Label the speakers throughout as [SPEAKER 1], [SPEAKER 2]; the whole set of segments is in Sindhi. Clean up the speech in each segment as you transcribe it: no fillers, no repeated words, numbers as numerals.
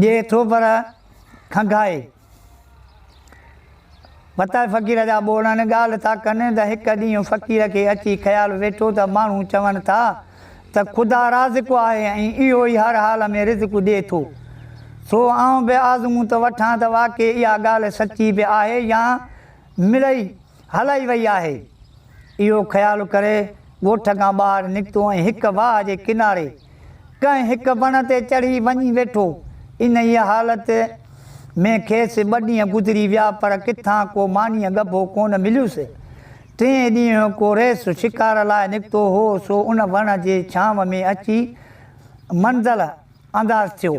[SPEAKER 1] ڏئي ٿو پر کنگهائي. وتائي فقير جا ٻوڙن ڳالهه ٿا ڪن ته هڪ ڏينهن فقير کي اچي خيال ويٺو ته ماڻهو چون ٿا ته خدا رازق آهي ۽ اهو ئي هر حال ۾ رزق ڏئي ٿو سو آئون به آزمون ته وٺان ته واقعي اها ڳالهه سچي به آهي يا مڙئي هلائي وئي آهي. اهو خيال ڪري ڳوٺ کان ٻاهر نڪتو ۽ هڪ واهه جي ڪناري ڪنهن هڪ وڻ تي چڙهي وڃي ويٺو. انهيء حالت ۾ کيس ٻه ڏينهن گذري ويا پر ڪٿان ڪو مانيء ڳڀو ڪونه مليس. ٽئين ڏينهن ڪو رئيس شڪار لاء نڪتو هو سو ان وڻ جي ڇانو ۾ اچي منزل انداز ٿيو.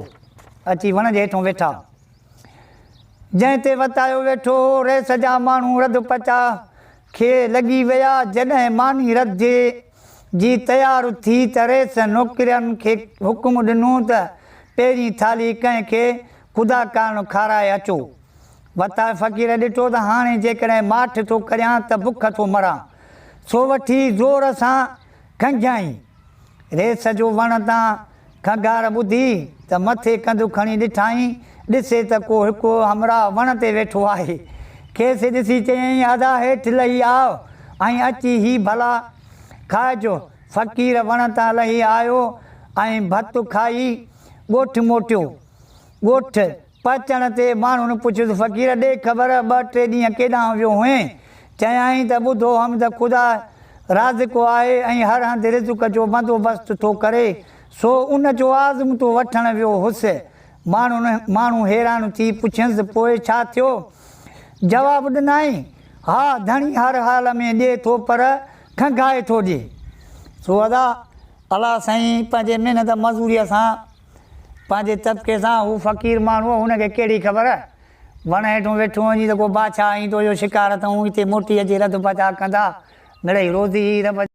[SPEAKER 1] اچي وڻ جي هيٺون ويٺا. جنهن تي وتايو ويٺو هو. رئيس جا ماڻهو رڌ پچاء کي لڳي ويا. جڏهن ماني رڌجي جي تيار ٿي ته رئيس نوڪرين کي حڪم ڏنو ته پهرين ٿالهي ڪنهن کي خدا ڪارڻ کارائي اچو. وتايو فقير ڏٺو ته هاڻي جيڪڏهن ماٺ ٿو ڪريان ته بک ٿو مران. سو وٺي زور سان کنگهيائين. ريس جو وڻ تان کنگهار ٻڌي ته مٿي ڪنڌ کڻي ڏٺائين، ڏسي ته ڪو هڪ همراهه وڻ تي ويٺو آهي. کيس ڏسي چيائين، ادا هيٺ لهي آء ۽ اچي هي ڀلا کائج. فقير وڻ تان لهي آيو ۽ ڀت کائي ڳوٺ موٽيو. ڳوٺ پهچڻ تي ماڻهن پڇيس، فقير ڏي خبر، ٻه ٽي ڏينهن ڪيڏانهن ويو هئين؟ چيائين ته ٻڌو هئم ته خدا رازق آهي ۽ هر هنڌ رزق جو بندوبست ٿو ڪري، سو ان جو آزمودو وٺڻ ويو هوس. ماڻهن ماڻهو حيران ٿي پڇينس، پوء ڇا ٿيو؟ جواب ڏنائين، ها ڌڻي هر حال ۾ ڏئي ٿو پر کنگهائي ٿو ڏئي. سو ادا الله سائين پنهنجي محنت مزوريء سان پنهنجي طبقي سان هو فقير ماڻهو هو، هن کي ڪهڙي خبر؟ وڻ هيٺون ويٺو وڃي ته ڪو بادشاهه ايندو جو شڪار اٿئون، هتي موٽي اچي رڌ پچاء ڪندا، مڙئي روزي ئي رب.